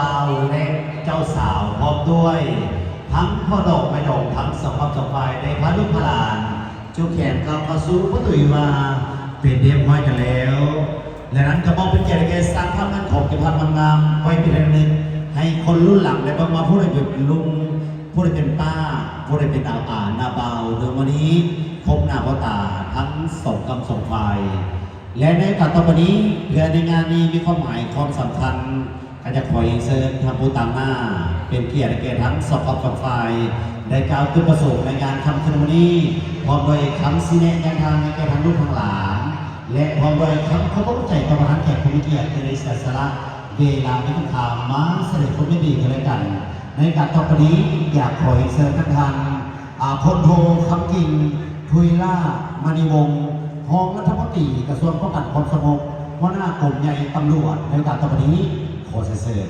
ບ່າວ ແລະ ເຈົ້າສາວ ພ້ອມດ້ວຍທັງພໍ່ດອກແມ່ດອກ ທັງສອງຄອບສອງຝ່າຍ ໄດ້ພາລູກພາຫຼານ ຈູແຂນເຂົ້າ ເຂົ້າສູ່ປະຕູວິວາ ເປັນທີ່ຮຽບຮ້ອຍກັນແລ້ວ. ແລະ ນັ້ນກໍມອບເປັນກຽດໃຫ້ແກ່ຊ່າງພາບງານຂອງເກັບພາບງາມໆ ໄວ້ເປັນທີ່ລະນຶກໃຫ້ຄົນລຸ້ນຫຼັງໄດ້ເບິ່ງວ່າ ຜູ້ໃດເປັນລຸງ ຜູ້ໃດເປັນປ້າ ຜູ້ໃດເປັນອາ ອາ ນ້າບ່າວ ເນາະ ມື້ນີ້ພົບໜ້າພໍ້ຕາທັງສອງກຳສອງຝ່າຍ. ແລະ ໃນໂອກາດຕໍ່ໄປນີ້ ເພື່ອໃນງານນີ້ມີຄວາມໝາຍຄວາມສຳຄັນ ກໍຈະຂໍຮຽນເຊີນທ່ານຜູ້ຕາງໜ້າ ເປັນກຽດໃຫ້ແກ່ທັງສອງຄອບສອງຝ່າຍ ໄດ້ກ່າວຈຸດປະສົງໃນງານຄ່ຳຄືນມື້ນີ້ ພ້ອມດ້ວຍຄຳຊີ້ແນະແນວທາງໃຫ້ແກ່ທາງລູກທາງຫຼານ ແລະ ພ້ອມດ້ວຍຄຳຂອບໃຈຕໍ່ປະທານແຂກຜູ້ມີກຽດທີ່ໄດ້ເສຍສະຫຼະເວລາມີຄຸນຄ່າມາສະແດງຄວາມຍິນດີແກ່ກັນແລະກັນ. ໃນໂອກາດຕໍ່ໄປນີ້ ຢາກຂໍຮຽນເຊີນທ່ານ ອາ ພົນໂທ ຄຳກິ່ງ ທຸຍລາມະນີວົງ ຮອງລັດຖະມົນຕີກະຊວງປ້ອງກັນຄວາມສະຫງົບ ຫົວໜ້າກົມໃຫຍ່ຕຳຫຼວດ ໃນໂອກາດຕໍ່ໄປນີ້ ຂໍເຊີນ.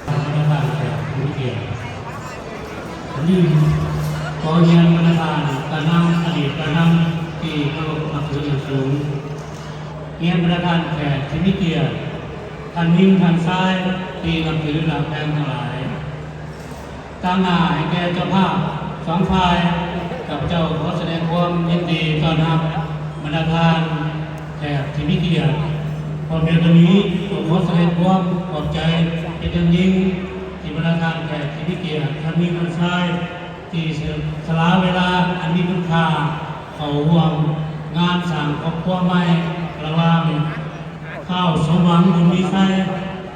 ທ່ານປະທານແຂກຜູ້ມີກຽດ, ໜຶ່ງ ຂໍຮຽນບັນດາທ່ານການນຳ, ອະດີດການນຳທີ່ເຄົາລົບນັບຖືຢ່າງສູງ, ຮຽນບັນດາທ່ານແຂກທີ່ມີກຽດ, ທ່ານຍິງທ່ານຊາຍທີ່ນັບຖືຮັກແພງທັງຫຼາຍ. ຕາງໜ້າໃຫ້ແກ່ເຈົ້າພາບສອງຝ່າຍ, ຂ້າພະເຈົ້າຂໍສະແດງຄວາມຍິນດີຕ້ອນຮັບບັນດາທ່ານແຂກທີ່ມີກຽດ. ພ້ອມດຽວກັນນີ້ກໍຂໍສະແດງຄວາມຂອບໃຈເປັນຢ່າງຍິ່ງ ທີ່ບັນດາທ່ານແຂກທີ່ມີກຽດ, ທ່ານຍິງທ່ານຊາຍ ທີ່ສະຫຼະເວລາອັນມີຄຸນຄ່າເຂົ້າຮ່ວມງານສ້າງຄອບຄົວໃໝ່ລະຫວ່າງ ທ້າວ ສົມຫວັງ ບຸນມີໄຊ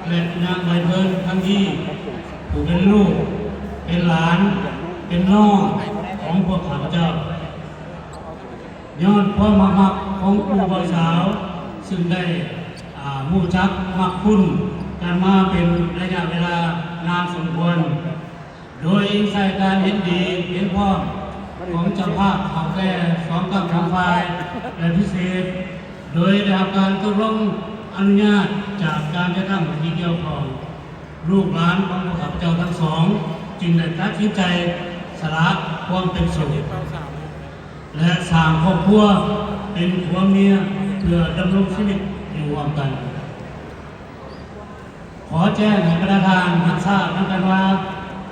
ແລະ ນາງ ໃບເພີນ ຄຳດີ ຜູ້ເປັນລູກ ເປັນຫຼານ ເປັນນ້ອງຂອງພວກຂ້າພະເຈົ້າ. ຍ້ອນຄວາມຮັກມັກຂອງຄູ່ບ່າວສາວ ຊຶ່ງໄດ້ ອາ ຮູ້ຈັກມັກຄຸ້ນກັນມາເປັນໄລຍະເວລານານສົມຄວນ, ໂດຍອີງໃສ່ການເຫັນດີເຫັນພ້ອມຂອງເຈົ້າພາບເຖົ້າແກ່ສອງກຳສອງຝ່າຍ ແລະ ພິເສດ ໂດຍໄດ້ຮັບການຕົກລົງອະນຸຍາດຈາກການຈັດຕັ້ງທີ່ກ່ຽວຂ້ອງ, ລູກຫຼານຂອງພວກຂ້າພະເຈົ້າທັງສອງຈຶ່ງໄດ້ຕັດສິນໃຈສະຫຼະຄວາມເປັນໂສດ ແລະ ສ້າງຄອບຄົວເປັນຜົວເມຍ ເພື່ອດຳລົງຊີວິດຢູ່ຮ່ວມກັນ. ຂໍແຈ້ງໃຫ້ບັນດາທ່ານຮັບຊາບນຳກັນວ່າ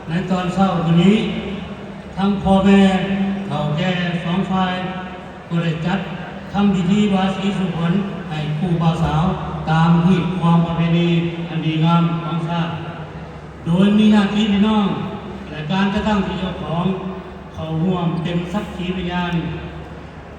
ໃນຕອນເຊົ້າມື້ນີ້ ທັງພໍ່ແມ່ເຖົ້າແກ່ສອງຝ່າຍ ກໍໄດ້ຈັດທຳພິທີບາສີສູ່ຂວັນໃຫ້ຄູ່ບ່າວສາວ ຕາມຮີດຄອງປະເພນີອັນດີງາມຂອງຊາດ, ໂດຍມີຍາດຕິພີ່ນ້ອງ ແລະ ການຈັດຕັ້ງທີ່ກ່ຽວຂ້ອງເຂົ້າຮ່ວມເປັນສັກຂີພະຍານ